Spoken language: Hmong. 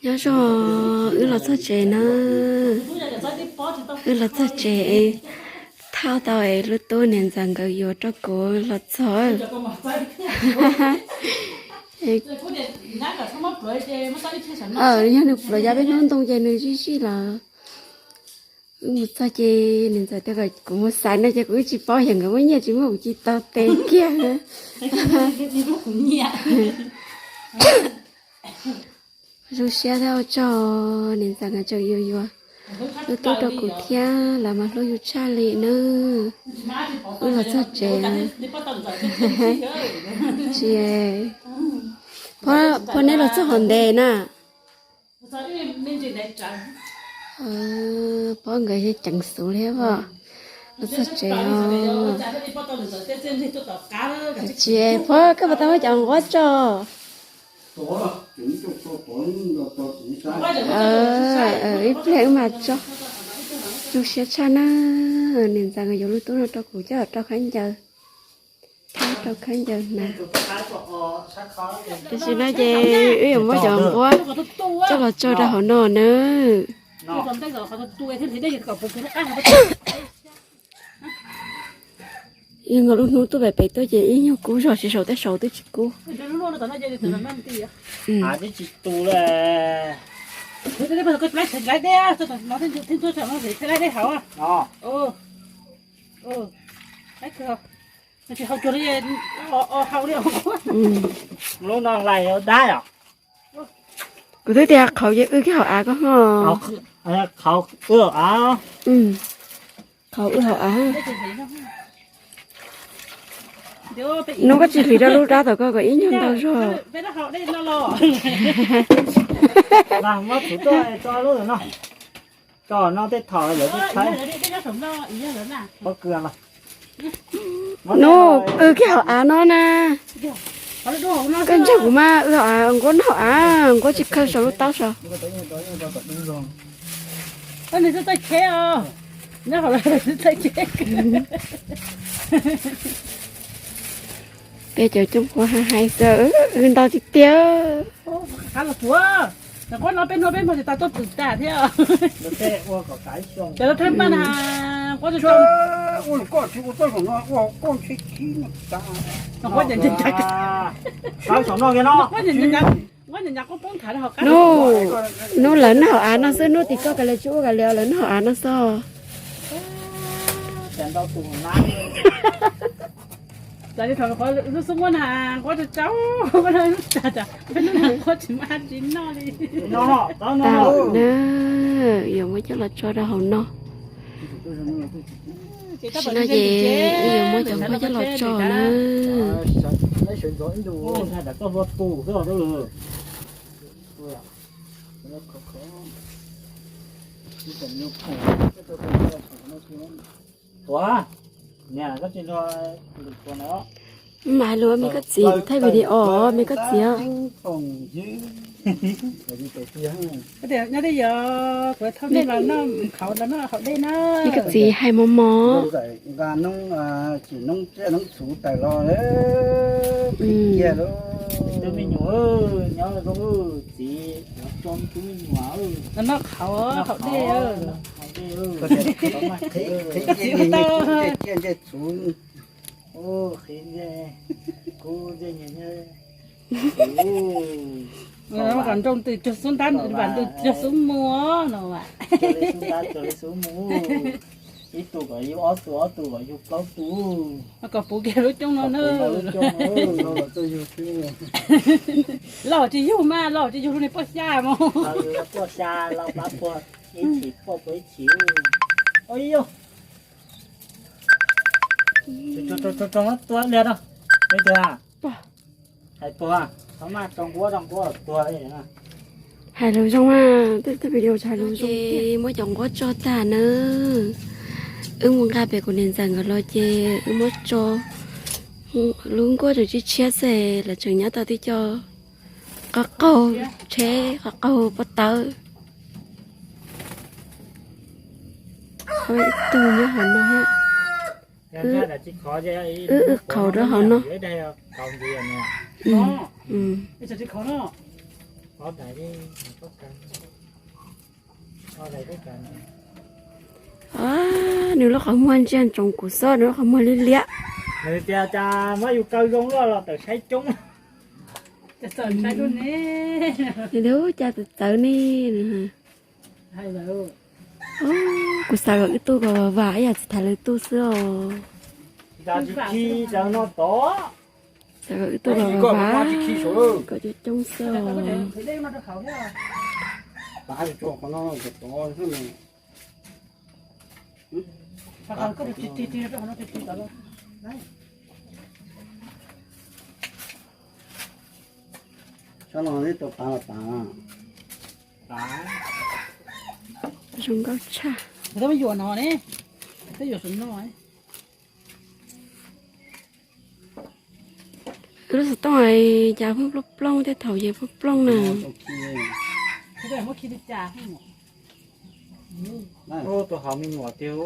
Nyob zoo, wb los txog tsev na. Wb los txog tsev, thauj tau es lub tub niam ntxawm nkawd yuav rau kuv los txog. Yog nws pluav yav peb hnub ntoo ces nws zij zij lawm. Wb mus txog ces niam ntxawm tias kom kuv mus xaiv no ces kuv wb tsis paub, yog nkawd muaj nyiaj tsis muaj kuv cia tau tes kiag. Zoo siab thiab ua tsaug, niam ntxawm nkawd tseem yuav yuav lub tub rau kuv thiab, lawv mas hlub yus tshaj li na. Wb los txog tsev. Tsis, Phob neb los txog hov ntev na. Phob nkawd ceev xus li os. Los txog tsev os. Tsis, Phob koj puas tau muab cov nquab tso? Ib pliag wb mam tso. Zoo siab tshaj na, niam ntxawm yuav lub tub no rau kuv coj los rau khaub ncaws. Rau khaub ncaws hnav. Tam sim no ces wb yuav muab cov nquab coj los tso rau hauv no na. Ib nyuag lub hnub tuaj pem pem tuaj ces ib nyuag kub zog, tsis saum tej saud twb tsis kub. Twb tsis tu li. Lub no hlais dab os. Kuv twb tias qhauv ces wb kiag hauv av koj ho. Qhauv wb hauv av. Qhauv wb hauv av. Nub koj tsis hliv rau lub dab tom koj kom ib nyuag ntau zog. Tso no tej thaum lawv twb tshaib. Nub, wb kiag hauv av no na. Koj ntseeg kuv mas, wb hauv av, nquab noj hauv av, nquab tsis khaws saum lub taub saud. Peb cov cooj nquab hais hais xwb, wb ntau tiag tiag. Nub, nub lawv noj hauv av no xwb, nub tim koj kav liam tsis ua kav liam, lawv noj hauv av no xwb. Tau na, yuav muab coj los tso rau hauv no. Tam sim no ces wb yuav muab cov nquab coj los tso na. Mas hais lus me koj txiv, thaij video me koj txiv. Me koj txiv hais mos mos. Tub me nyuam, nyob zoo txiv, tub me nyuam, noj qhauv haus dej. Qhiv ntsej, kuv ntsej nyiam ntsej. Kom nroo ntws cuag xub ntab, vam ntws cuag xub mu no. Cuag li xub ntab, cuag li xub mu. Ib tug kom yug ob tug, ob tug kom yug plaub tug. Kom puv kiag lub coob no na. Los tsis yug mas, los tsis yug lub niag poj xya mos. Poj xya los plab puag ib chim, poj puag ib chim. Ua ib yog. Tso tso tso tua ib pliag no. Hais puag, txhob maj tso nquab rau nquab tuag li. Hais lus zoo, tej video hais lus zoo. Muab cov nquab tso tag na, wb mus nqa pem kuv niam ntxawm nkawd los ces wb muab tso. Lub nkuaj tseem tshiab tshiab xwb, lawv tseem nyob tau tib co qhov qaug tsheb, qhov qaug pob tawb. Ib tug nyob hauv no thiab. Wb, wb qhauv rau hauv no. Tsis khaus no. Nws lub qhov muag ntsia ntsoov kuv xwb, nws lub qhov muag liab liab. Nws tias cas muab yus kaw zoo luaj los tawm saib coob. Nws tias cas txawv txawv ne. Kuv xav kom wb tuaj kom vam vam ib yam tsis tham lwm tus xwb os. Xav kom wb tuaj kom vam vam, kom coob coob xwb os. Sab no neb tau pav los pav? Zoo nkauj tshaj. Wb lub xov tooj cas pheej plooj plooj, tej thaum yeej plooj plooj na. Tus hauv me nyuam tiag.